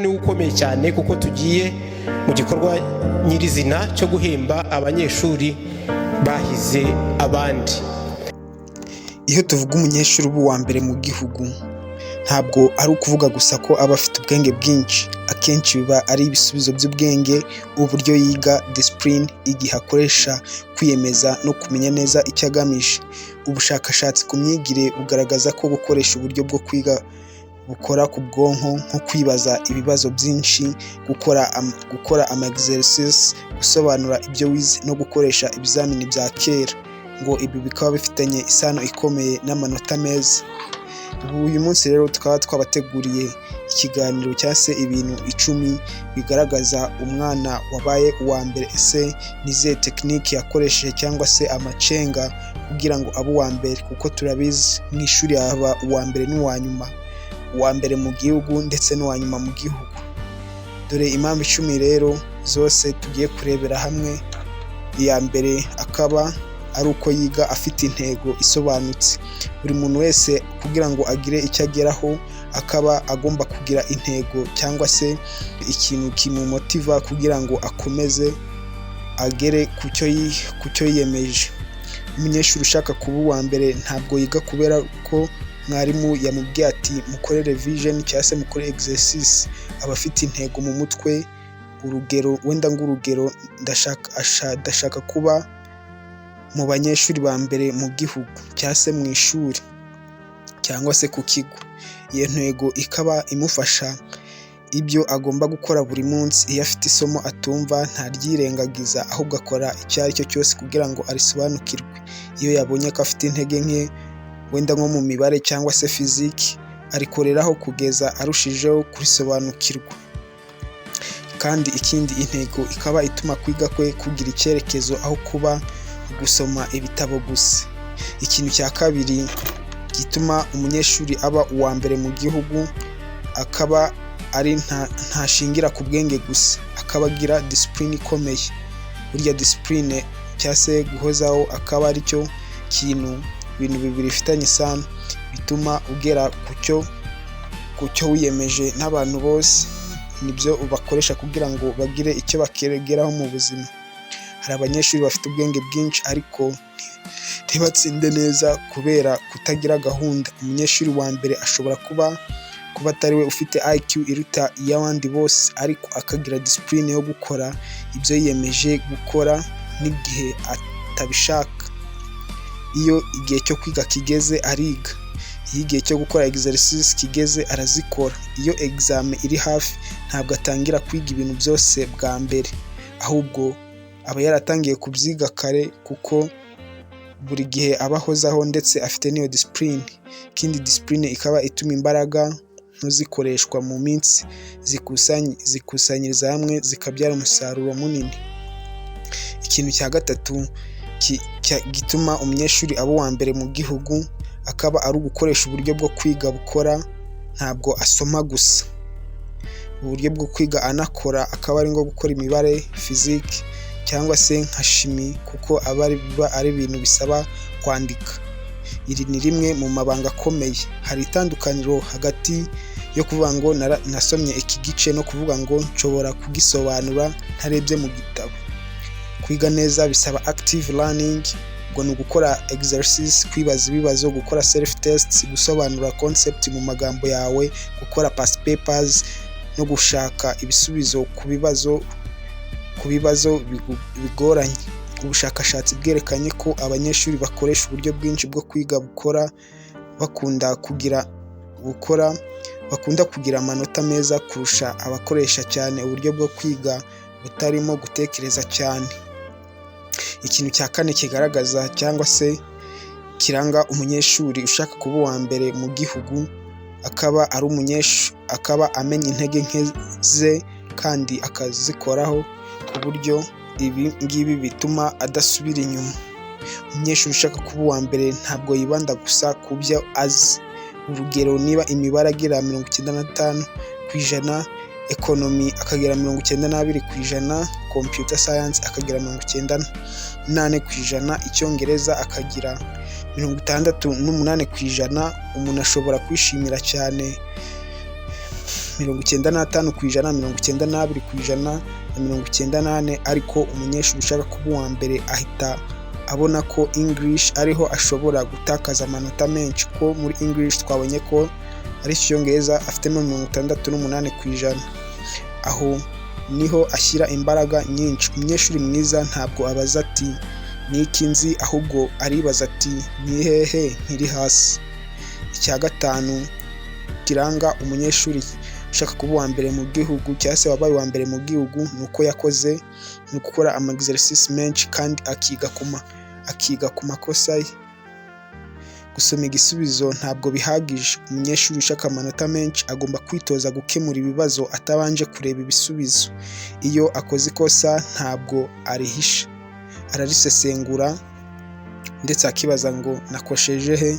Niwo ukomeye cyane kuko tugiye mu gikorwa nyirizina cyo guhemba abanyeshuri bahize abandi. Iyo tuvuga umunyeshuri uba uwa mbere mu gihugu, ntabwo ari ukuvuga gusa ko aba afite ubwenge bwinshi. Akenshi biba ari ibisubizo by'ubwenge, uburyo yiga, discipline, igihe akoresha, kwiyemeza no kumenya neza icyo agamije. Ubushakashatsi ku myigire bugaragaza ko gukoresha uburyo bwo kwiga bukora ku bwonko, nko kwibaza ibibazo byinshi, gukora ama exercice, gusobanura ibyo wize no gukoresha ibizamini bya kera, ngo ibi bikaba bifitanye isano ikomeye n'amanota meza. Ubu uyu munsi rero tukaba twabateguriye ikiganiro cyangwa se ibintu 10 bigaragaza umwana wabaye uwa mbere. Ese ni izihe tekinike yakoresheje cyangwa se amacenga kugira ngo abe uwa mbere? Kuko turabizi, mu ishuri haba uwa mbere n'uwa nyuma, uwa mbere mu gihugu ndetse n'uwa nyuma mu gihugu. Dore impamvu 10 rero zose tugiye kurebera hamwe. Iya mbere akaba ari uko yiga afite intego isobanutse. Buri muntu wese kugira ngo agire icyo ageraho akaba agomba kugira intego cyangwa se ikintu kimumotiva kugira ngo akomeze agere ku cyo yiyemeje. Umunyeshuri ushaka kuba uwa mbere ntabwo yiga kubera ko mwarimu yamubwiye ati "Mukore revision" cyangwa se "Mukore exercice". Aba afite intego mu mutwe. Urugero wenda, ng'urugero, ndashaka kuba mu banyeshuri ba mbere mu gihugu cyangwa se mu ishuri cyangwa se ku kigo. Iyo ntego ikaba imufasha ibyo agomba gukora buri munsi. Iyo afite isomo atumva, ntaryirengagiza, ahubwo akora icyo ari cyo cyose kugira ngo arisobanukirwe. Iyo yabonye ko afite intege nke, wenda nko mu mibare cyangwa se fiziki, arikoreraho kugeza arushijeho kurisobanukirwa. Kandi ikindi, intego ikaba ituma kwiga kwe kugira icyerekezo aho kuba gusoma ibitabo gusa. Ikintu cya kabiri gituma umunyeshuri aba uwa mbere mu gihugu akaba ari ntashingira ku bwenge gusa, akaba agira discipline ikomeye. Burya discipline cyangwa se guhozaho akaba ari cyo kintu, ibintu bibiri bifitanye isano bituma ugera ku cyo wiyemeje. N'abantu bose nibyo bakoresha kugira ngo bagire icyo bakegeraho mu buzima. Hari abanyeshuri bafite ubwenge bwinshi ariko ntibatsinde neza kubera kutagira gahunda. Umunyeshuri wa mbere ashobora kuba atari we ufite IQ iruta iy'abandi bose, ariko akagira discipline yo gukora ibyo yiyemeje gukora n'igihe atabishaka. Iyo igihe cyo kwiga kigeze, ariga. Iyo igihe cyo gukora exercice kigeze, arazikora. Iyo examen iri hafi, ntabwo atangira kwiga ibintu byose bwa mbere, ahubwo aba yaratangiye kubyiga kare, kuko buri gihe aba ahozaho ndetse afite n'iyo discipline. Ikindi, discipline ikaba ituma imbaraga nto zikoreshwa mu minsi zikusanyiriza hamwe zikabyara umusaruro munini. Ikintu cya gatatu gituma umunyeshuri aba uwa mbere mu gihugu akaba ari ugukoresha uburyo bwo kwiga bukora. Ntabwo asoma gusa. Uburyo bwo kwiga anakora akaba ari nko gukora imibare, fiziki cyangwa se nka chimie, kuko aba ari ibintu bisaba kwandika. Iri ni rimwe mu mabanga akomeye. Hari itandukaniro hagati yo kuvuga ngo "Nasomye iki gice" no kuvuga ngo "Nshobora kugisobanura ntarebye mu gitabo". Kwiga neza bisaba active learning. Ubwo ni ugukora exercice, kwibaza ibibazo, gukora self test, gusobanura concept mu magambo yawe, gukora past papers no gushaka ibisubizo ku bibazo bigoranye. Ubushakashatsi bwerekanye ko abanyeshuri bakoresha uburyo bwinshi bwo kwiga bukora bakunda kugira amanota meza kurusha abakoresha cyane uburyo bwo kwiga butarimo gutekereza cyane. Ikintu cya kane kigaragaza cyangwa se kiranga umunyeshuri ushaka kuba uwa mbere mu gihugu akaba ari umunyeshuri akaba amenya intege nke ze kandi akazikoraho, ku buryo ibi ngibi bituma adasubira inyuma. Umunyeshuri ushaka kuba uwa mbere ntabwo yibanda gusa ku byo azi. Urugero, niba imibare agira 95%, economy akagira 92%, computer science akagira 94%, Icyongereza akagira 68%, umuntu ashobora kwishimira cyane. 95%, 92% na 94. Ariko umunyeshuri ushaka kuba uwa mbere ahita abona ko English ariho ashobora gutakaza amanota menshi, ko muri English twabonye ko ari Icyongereza afitemo 68%. Aho niho ashyira imbaraga nyinshi. Umunyeshuri mwiza ntabwo abaza ati: "Ni iki nzi?" Ahubwo aribaza ati: "Ni hehe nkiri hasi?" Icya gatanu kiranga umunyeshuri ushaka kuba uwa mbere mu gihugu cyangwa se wabaye uwa mbere mu gihugu ni uko yakoze, ni ugukora ama exercice menshi kandi akiga ku makosa ye. Gusoma igisubizo ntabwo bihagije. Umunyeshuri ushaka amanota menshi agomba kwitoza gukemura ibibazo atabanje kureba ibisubizo. Iyo akoze ikosa ntabwo arihisha, ararisesengura ndetse akibaza ngo: "Nakosheje he?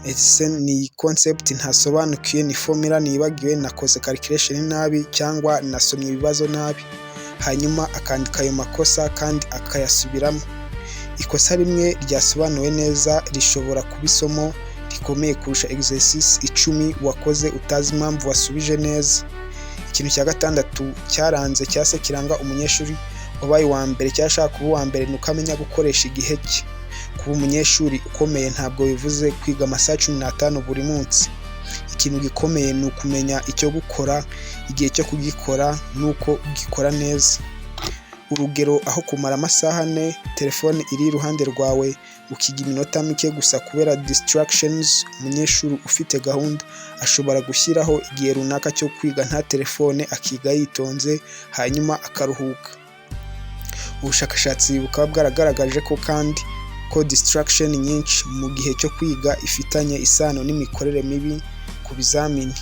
Ese ni concept ntasobanukiwe? Ni formula nibagiwe? Nakoze calculation nabi? Cyangwa nasomye ibibazo nabi?" Hanyuma akandika ayo makosa kandi akayasubiramo. Ikosa rimwe ryasobanuwe neza rishobora kuba isomo rikomeye kurusha exercice 10 wakoze utazi impamvu wasubije neza. Ikintu cya gatandatu cyaranze cyangwa se kiranga umunyeshuri wabaye uwa mbere cyangwa ashaka kuba uwa mbere ni uko amenya gukoresha igihe cye. Kuba umunyeshuri ukomeye ntabwo bivuze kwiga amasaha 15 buri munsi. Ikintu gikomeye ni ukumenya icyo gukora, igihe cyo kugikora n'uko ugikora neza. Urugero, aho kumara amasaha 4 telefone iri iruhande rwawe ukiga iminota mike gusa kubera distractions, umunyeshuri ufite gahunda ashobora gushyiraho igihe runaka cyo kwiga nta telefone, akiga yitonze, hanyuma akaruhuka. Ubushakashatsi bukaba bwaragaragaje ko kandi ko distraction nyinshi mu gihe cyo kwiga ifitanye isano n'imikorere mibi ku bizamini.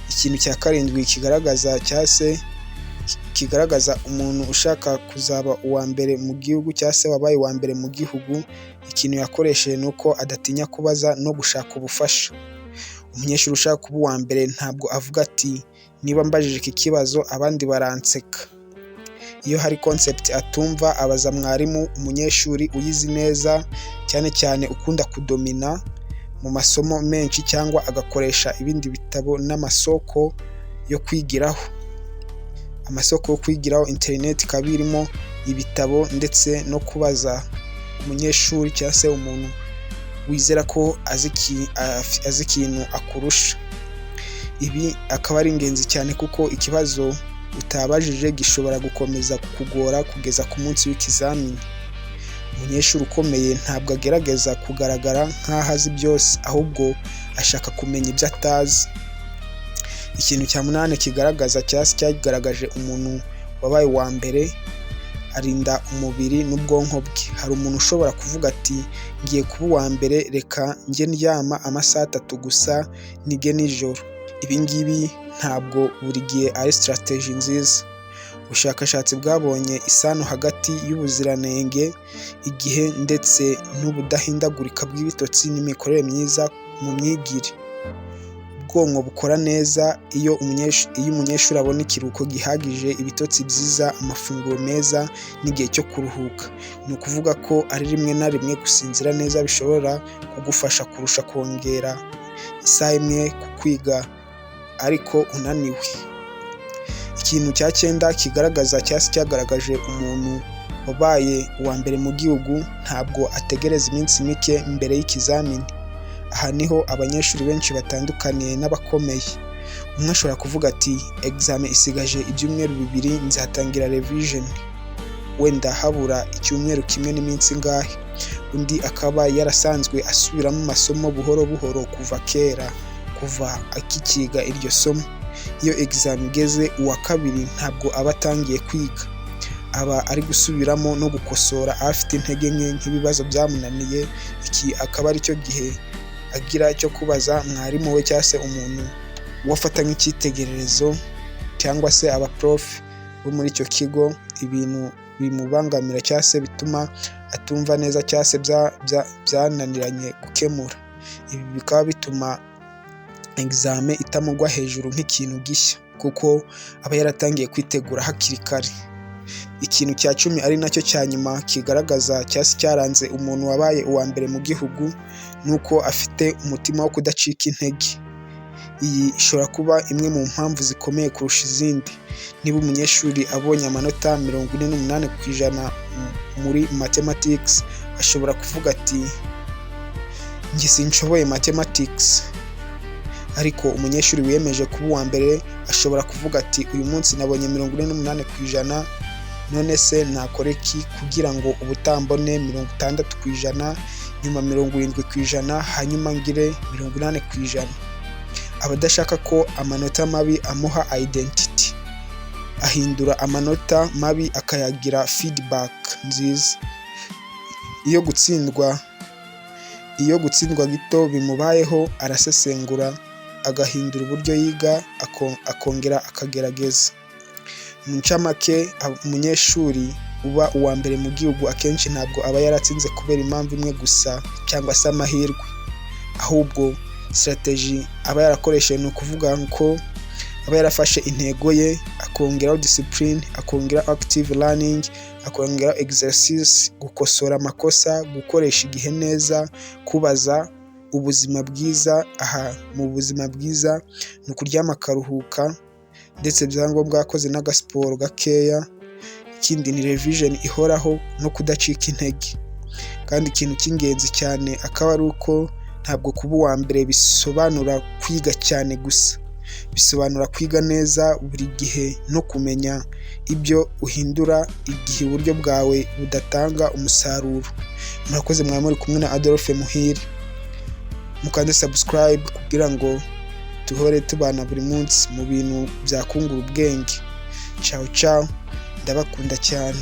Ikintu cya karindwi kigaragaza cyangwa se kigaragaza umuntu ushaka kuzaba uwa mbere mu gihugu cyangwa se wabaye uwa mbere mu gihugu, ikintu yakoresheje ni uko adatinya kubaza no gushaka ubufasha. Umunyeshuri ushaka kuba uwa mbere ntabwo avuga ati: "Niba mbajije iki kibazo abandi baranseka." Iyo hari concept atumva abaza mwarimu, umunyeshuri uyizi neza cyane cyane ukunda kudomina mu masomo menshi, cyangwa agakoresha ibindi bitabo n'amasoko yo kwigiraho. Amasoko yo kwigiraho, interineti ikaba irimo, ibitabo, ndetse no kubaza umunyeshuri cyangwa se umuntu wizera ko azi ikintu akurusha. Ibi akaba ari ingenzi cyane kuko ikibazo utabajije gishobora gukomeza kukugora kugeza ku munsi w'ikizamini. Umunyeshuri ukomeye ntabwo agerageza kugaragara nk'aho azi byose, ahubwo ashaka kumenya ibyo atazi. Ikintu cya munani kigaragaza cyangwa se cyagaragaje umuntu wabaye uwa mbere, arinda umubiri n'ubwonko bwe. Hari umuntu ushobora kuvuga ati: "Ngiye kuba uwa mbere, reka njye ndyama amasaha 3 gusa nige nijoro." Ibi ngibi ntabwo buri gihe ari strategy nziza. Ubushakashatsi bwabonye isano hagati y'ubuziranenge, igihe, ndetse n'ubudahindagurika bw'ibitotsi n'imikorere myiza mu myigire. Ubwonko bukora neza iyo umunyeshuri abona ikiruhuko gihagije, ibitotsi byiza, amafunguro meza n'igihe cyo kuruhuka. Ni ukuvuga ko ari rimwe na rimwe gusinzira neza bishobora kugufasha kurusha kongera isaha imwe ku kwiga ariko unaniwe. Ikintu cya cyenda kigaragaza cyangwa se cyagaragaje umuntu wabaye uwa mbere mu gihugu, ntabwo ategereza iminsi mike mbere y'ikizamini. Aha niho abanyeshuri benshi batandukaniye n'abakomeye. Umwe ashobora kuvuga ati: "Examen isigaje ibyumweru 2, nzatangira revision wenda habura icyumweru kimwe n'iminsi ingahe." Undi akaba yarasanzwe asubiramo amasomo buhoro buhoro kuva kera, kuva akikiga iryo somo. Iyo examen igeze, uwa kabiri ntabwo aba atangiye kwiga, aba ari gusubiramo no gukosora afite intege nke nk'ibibazo byamunaniye. Iki akaba aricyo gihe agira cyo kubaza mwarimu we cyangwa se umuntu uwo afata nk'icyitegererezo cyangwa se aba prof bo muri icyo kigo, ibintu bimubangamira cyangwa se bituma atumva neza cyangwa se byananiranye gukemura. Ibi bikaba bituma examen itamugwa hejuru nk'ikintu gishya kuko aba yaratangiye kwitegura hakiri kare. Ikintu cya 10 ari nacyo cya nyuma kigaragaza cyangwa se cyaranze umuntu wabaye uwa mbere mu gihugu, ni uko afite umutima wo kudacika intege. Iyi ishobora kuba imwe mu mpamvu zikomeye kurusha izindi. Niba umunyeshuri abonye amanota 48% muri mathematics, ashobora kuvuga ati: "Njye sinshoboye mathematics." Ariko umunyeshuri wiyemeje kuba uwa mbere ashobora kuvuga ati: "Uyu munsi nabonye 48%, none se nakora iki kugira ngo ubutaha mbone 60%, nyuma 70%, hanyuma ngire 80%?" Aba adashaka ko amanota mabi amuha identity. Ahindura amanota mabi akayagira feedback nziza. Iyo gutsindwa gito bimubayeho, arasesengura, agahindura uburyo yiga, akongera akagerageza. Mu ncamake, umunyeshuri uba uwa mbere mu gihugu akenshi ntabwo aba yaratsinze kubera impamvu imwe gusa cyangwa se amahirwe, ahubwo strategy aba yarakoresheje, ni ukuvuga ko aba yarafashe intego ye, akongeraho discipline, akongeraho active learning, akongeraho exercise, gukosora amakosa, gukoresha igihe neza, kubaza, ubuzima bwiza. Aha mu buzima bwiza ni ukuryama akaruhuka, ndetse byaba ngombwa yakoze n'agasiporo gakeya. Ikindi ni revision ihoraho no kudacika intege. Kandi ikintu cy'ingenzi cyane akaba ari uko ntabwo kuba uwa mbere bisobanura kwiga cyane gusa, bisobanura kwiga neza buri gihe no kumenya ibyo uhindura igihe uburyo bwawe budatanga umusaruro. Murakoze, mwaba muri kumwe na Adolphe Muhire. Mukande subscribe kugira ngo duhore tubana buri munsi mu bintu byakungura ubwenge. Ciao ciao, ndabakunda cyane.